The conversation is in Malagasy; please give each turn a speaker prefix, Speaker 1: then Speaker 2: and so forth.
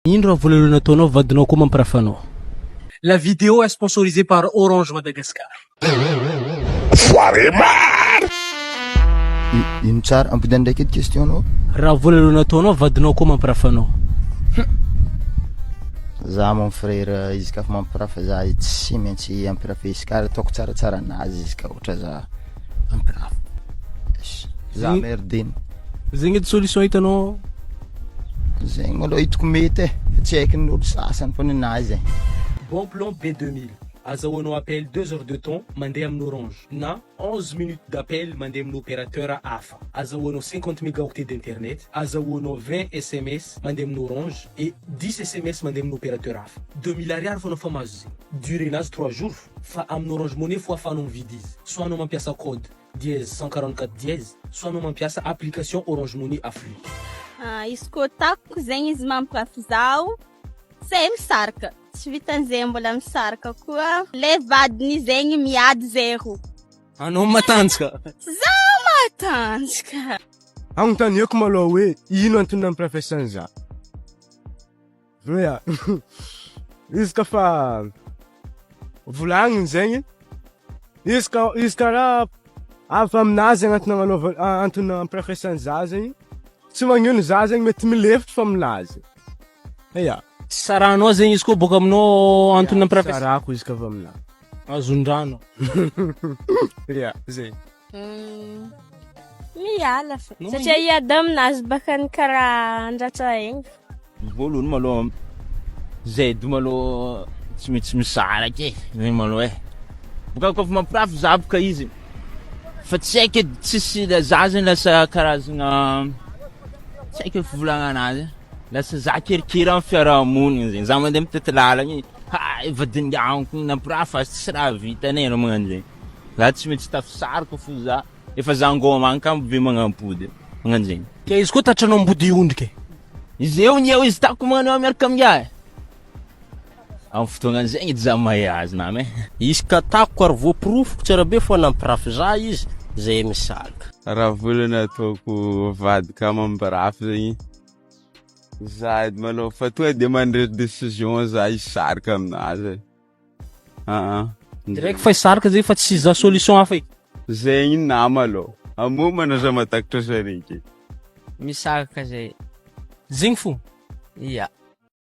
Speaker 1: Ino raha voalohany nataonao vadinao koa mampirafy anao? La vidéo est sponsorisée par Orange Madagascar.
Speaker 2: Ino tsara ampody ndraiky edy question nao?
Speaker 1: Raha voalohany nataonao vadinao koa mampirafy anao.
Speaker 2: Za mon frère izy ka fa mampirafy za izy tsy maintsy ampirafesy ka ataoko tsaratsara anazy izy ka ohatra za ampirafy. Za merdeny.
Speaker 1: Zegny edy solution hitanao?
Speaker 2: Zegny malôha hitako mety e, fa tsy haiko ny olo sasany fa ninahy zegny.
Speaker 1: Bon plan B2000, azahoanao appel deux heures de temps mandeha amin'ny Orange na 11 minutes d'appel mandeha amin'ny opérateur hafa, azahoanao 50 mégaoctets d'internet, azahoanao 20 sms mandeha amin'ny Orange et 10 sms mandeha amin'ny opérateur hafa. 2000 ariary fô anao fa mahazo zegny. Durée-nazy trois jours fa amin'ny Orange Money fô ahafahanao mividy izy, soit anao mampiasa code dièse 144 dièse soit anao mampiasa application Orange Money Afflux.
Speaker 3: Izy koa takoko zegny izy mampirafy zaho zay misaraka tsy vitan'izay mbola misaraka koa le vadiny zegny miady zay roa.
Speaker 1: Anao matanjaka.
Speaker 3: Zaho matanjaka.
Speaker 4: Agnontaniako malôha hoe ino antony nampirafesany za? Ya, izy ka fa volagniny zegny, izy ka izy karaha avy aminazy agnatin'ny agnanaovana antony ampirafesany za zegny, tsy magnino za zegny mety milefitra fa aminazy, ya.
Speaker 1: Tsy sarahanao zegny izy koa boaka aminao antony nampirafesana?
Speaker 4: Sarahako izy ka avy aminahy.
Speaker 1: Azon-drano.
Speaker 4: Ya, zay.
Speaker 5: Miala fa. Satria hiady aminazy baka ny karaha andratra egny.
Speaker 6: Voalohany malôha zay edy malôha tsy maintsy misaraka e, zay malôha e. Bôka kôfa mampirafy za boka izy fa tsy haiko edy tsisy za zegny lasa karazagna tsy haiko fivolagnana anazy, lasa za kerikery amin'ny fiarahamonigny zegny, za mandeha mitety lalagna igny, hay vadin-gagniko igny nampirafy azy tsisy raha vitany e, raha magnano zegny. Za tsy maintsy tafisaraka fo za, efa za ngôma agny kamo be magnampody, magnano zegny.
Speaker 1: Ke izy koa tratranao ambody ondrika e.
Speaker 6: Izy eo ny eo izy tako magnano eo miaraka amin'iahy e. Amin'ny fotoagna zegny edy za mahay azy nama e.
Speaker 7: Izy ka takoko ary voaporofoko tsara be fa nampirafy za izy zay misaraka.
Speaker 8: Raha voalohany ataoko vadiko mampirafy zegny, za edy malôha fa tonga de mandray décision za hisaraka aminazy e. Aa.
Speaker 1: Direct fa hisaraka zay fa tsy za solution hafa e.
Speaker 8: Zegny nama aloha. Amomana za matakatra sarety.
Speaker 9: Misaraka zay.
Speaker 1: Zegny fo.
Speaker 9: Ya.